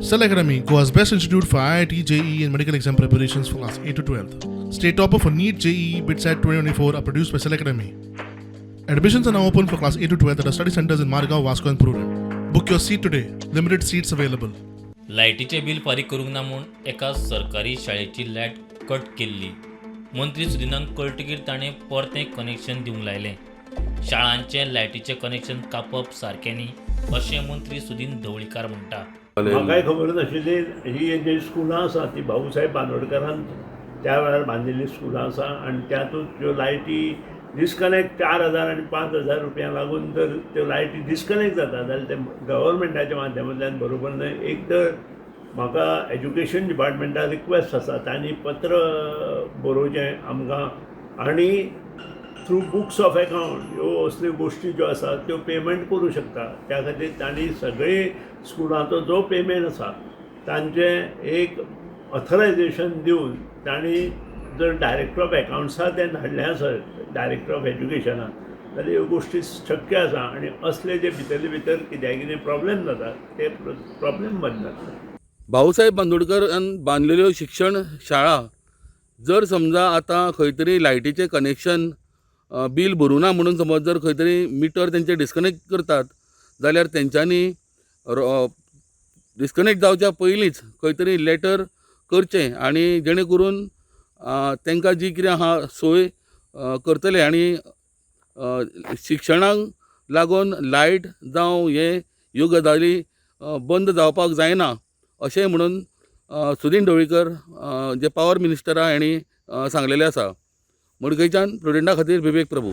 Cell Academy, Goa's best institute for IIT, JEE, and medical exam preparations for class 8 to 12. State topper for NEET, JEE, BITSAT 2024 are produced by Cell Academy. Admissions are now open for class 8 to 12 at our study centers in Margao, Vasco, and Prudent. Book your seat today. Limited seats available. लायटीचें bill फारीक करूंक ना म्हूण एका सरकारी शाळेची light cut केल्ली. मंत्री सुदिनाक कळटकीर ताणें परतें कनेक्शन दिवंक लायलें. शाळांचें लायटीचें कनेक्शन कापप सारकें न्ही अशें मंत्री सुदीन ढवळीकार म्हणटा. म्हाकाय खबर नाशिल्ली. ही जी स्कुलां आसा ती भाऊसाहेब बांदोडकरान त्या वेळार बांदिल्लीं स्कुलां आसा आनी त्यातूंत त्यो लायटी डिस्कनेक्ट 4000 आनी 5000 रुपया लागून जर त्यो लायटी डिस्कनेक्ट जाता जाल्यार ते गव्हर्मेंटाच्या माध्यमांतल्यान बरोबर न्हय. एक तर म्हाका एज्युकेशन डिपार्टमेंटाक रिक्वेस्ट आसा, तांणी पत्र बरोवचें आमकां आनी थ्रू बुक्स ऑफ एकावंट ह्यो असल्यो गोश्टी ज्यो आसा त्यो पेमेंट करूं शकता. त्या खातीर तांणी सगळे स्कुलाचो जो पेमेंट आसा तांचें एक ऑथरायजेशन दिवन तांणी जर डायरेक्टर ऑफ एकावंट्सा तें धाडलें आसत डायरेक्टर ऑफ एज्युकेशनाक जाल्यार ह्यो गोश्टी शक्य आसा आनी असले जे भितरले भितर कित्याक कितें प्रॉब्लेम जाता ते प्रॉब्लेम बंद जाता. भाऊसाहेब बांदोडकरान बांदलेल्यो शिक्षण शाळा जर समजा आतां खंय तरी लायटीचें कनेक्शन बील भरूं ना म्हणून समज जर खंय तरी मिटर तेंचे डिस्कनेक्ट करतात जाल्यार तेंच्यांनी डिस्कनेक्ट जावच्या पयलींच खंय तरी लेटर करचें आनी जेणे करून तेंकां जी कितें आहा सोय करतले आनी शिक्षणाक लागून लायट जावं हें ह्यो गजाली बंद जावपाक जायना अशें म्हणून सुदीन ढवळीकर जे पावर मिनिस्टर आहा हेणी सांगलेलें आसा. मडकयच्यान प्रुडंटा खातीर विवेक प्रभू.